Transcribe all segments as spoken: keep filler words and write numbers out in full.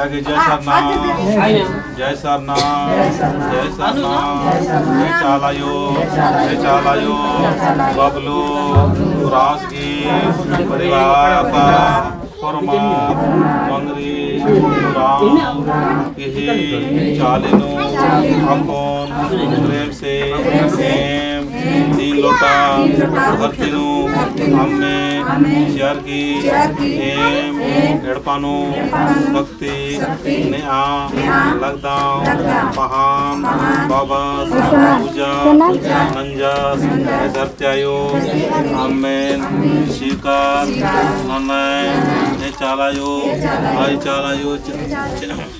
जय सरना, जय सरना, जय सरना, जय चाला आयो, जय चाला आयो, बबलू, राजगी, परिवार का, होरमा, मंगरी, राम, इही चाली नू, अक्कुन, प्रेम से, एम, तीन लोटा, धरती नू, अम्मे, चिअर की, एम, एड़पा नू, शक्ति नेआ लगदम, पहान बाबस पूजा नंजस, ए धरती आयो, अम्मेन स्वीकार ननय, ए चाला आयो, आई चाला आयो, च-, च-,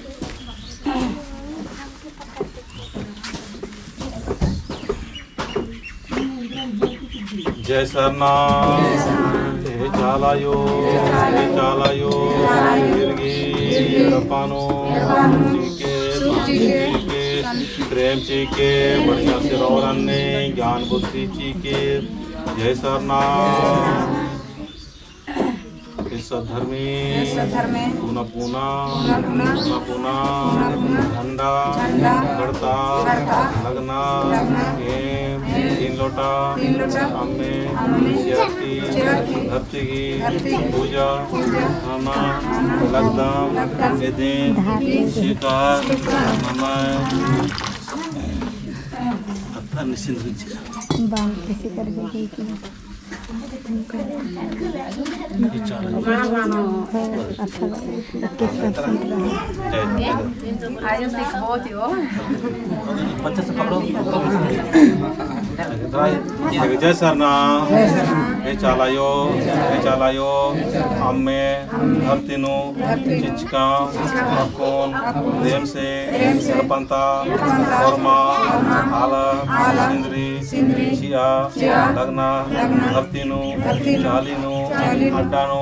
जय सरना, हे चाला आयो, हे चाला आयो, गिरगी, रपानो, चिके, शांति चिके, प्रेम चिके, बढ़िया से रओ रन्ने, ज्ञान बुद्धि चिके। जय सरना। ए सत धर्मे, ए सत धर्मे, पूना पूना, पूना पूना, पूना पूना, झंडा, झंडा, गड़ता, गड़ता, लगना, लगना, एम, एम, तीन लोटा, तीन लोटा, अम्मे, अम्मे, चिअर की, चिअर की, धरती की, धरती की, पूजा, पूजा, नना, नना, लगदम, लगदम, ए दिन, ए दिन, स्वीकार, स्वीकार, नना, अत्ता निश्चिंत हो जाए। बाल कैसे कर देगी कि जय सरना, हे चाला आयो, हे चाला आयो, अम्मे, धरती नू, चिचका, अक्कुन, प्रेम से, सरपंता, होरमा, आला, सिंदरी, चिआ, लगना, धरती नू, चाली नू, अड्डा नू,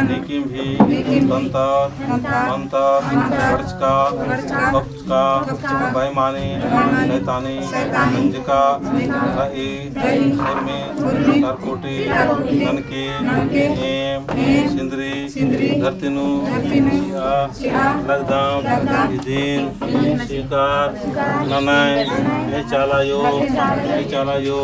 नीकिम भी, तंतर, मंतर, गड़चका, गपचका, बेईमानी, शैतानी, नंजका, रई, उर्मी, तरकुटी, ननकी, एम, सिंदरी, धरती नू, चिआ, लगदम, इदिन, स्वीकार, ननय, हे चाला आयो, हे चाला आयो।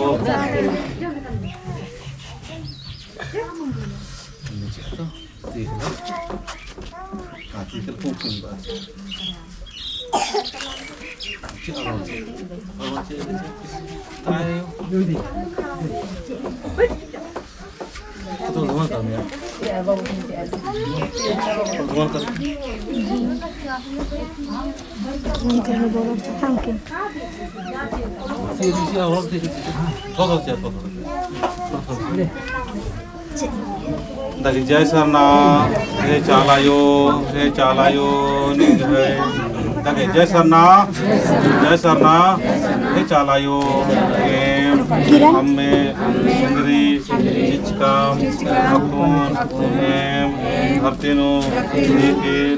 ताकि जय सरना, हे चाला आयो, हे चाला आयो, निंग्है। ताकि जय सरना, जय सरना, हे चाला आयो, एम, अम्मे, सिंदरी, चिचका, अक्कुन, एम, धरती नू, नीकिल,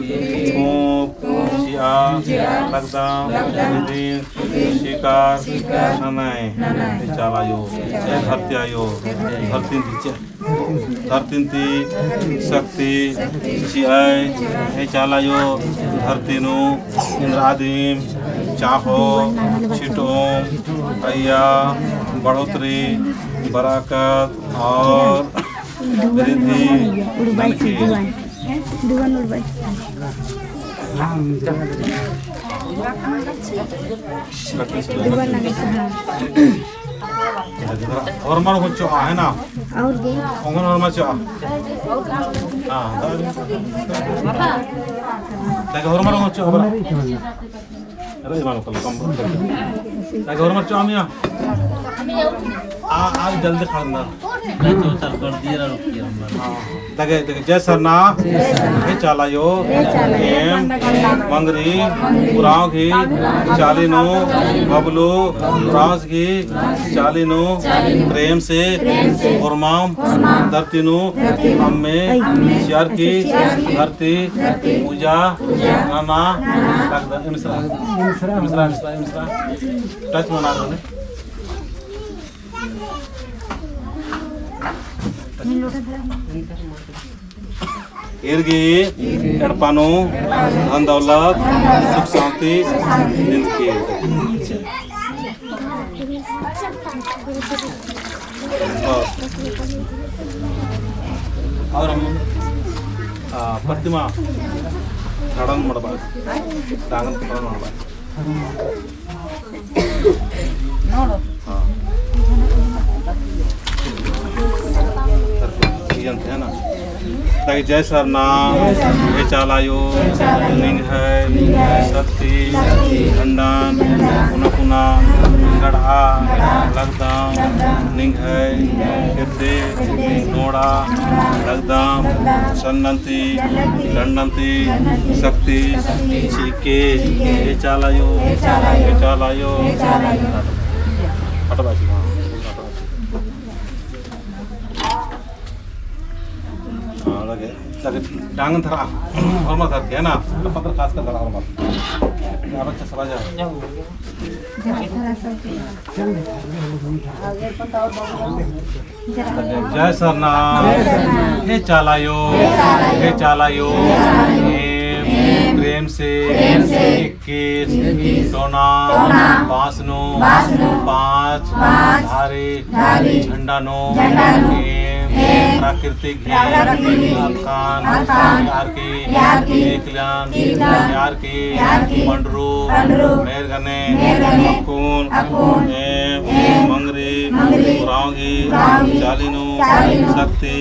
ऊप, चिआ, लगदम, इदिन, स्वीकार, ननय, हे चाला आयो, हे धरती आयो, धरती नू चिआ। धरती ती शक्ति चिअय, हे चाला आयो, धरती नू इन्द्र आदिम, चाहो, छिटोम, अइय्या, बढ़ोतरी, बरकत और वृद्धि ननके। होरमर होचो आ, है ना? और भी। ओंगन होरमर चो आ। हाँ, ताकि होरमर होचो आ, बरा। अरे, इमानो कल कम। ताकि होरमर चो आ मिया। आ, आ, जल्दी खड़ना। हाँ। ताकि, ताकि जय सरना, हे चाला आयो, एम, मंगरी, उराँव गही, चाली नू, बबलू, उराँव गही, चाली नू, प्रेम से, होरमाम, धरती नू, अम्मे, चिअर की, धरती, पूजा, नना, लगदम, इमसरा, इमसरा, इमसरा, इमसरा, touch मना रहे। ईर गे एड़पा नू धन दौलत सुख शांति निंदकी। और, और हम, आ, प्रतिमा खड़न मड़बा, डांगन खड़न मड़बा। हाँ। इयन थे ना। ताकि जय सरना, हे चाला आयो, निंग्है शक्ति झंडन पुना पुना गड़हा लगदम, निंग्है खेद्दे नोड़ा लगदम, सन्नंती डंडंती शक्ति चिके। हे चाला आयो, हे चाला आयो। हटबा सी, हाँ। हाँ, लगे, लगे, डांगन धरा, होरमा धरके, है ना? पत्थर खास कर धरा, होरमा। यहाँ बच्चा सला जा। जय सरना, हे चाला आयो, हे चाला आयो, एम प्रेम से इक्कीस टोना बाँस नू पाँच धारी झंडा नू एम प्राकृतिक गीत अरखान यार की, एकलन यार की, पंडरू मेर गने अक्कुन एम मंगरी उराँव गही चाली नू शक्ति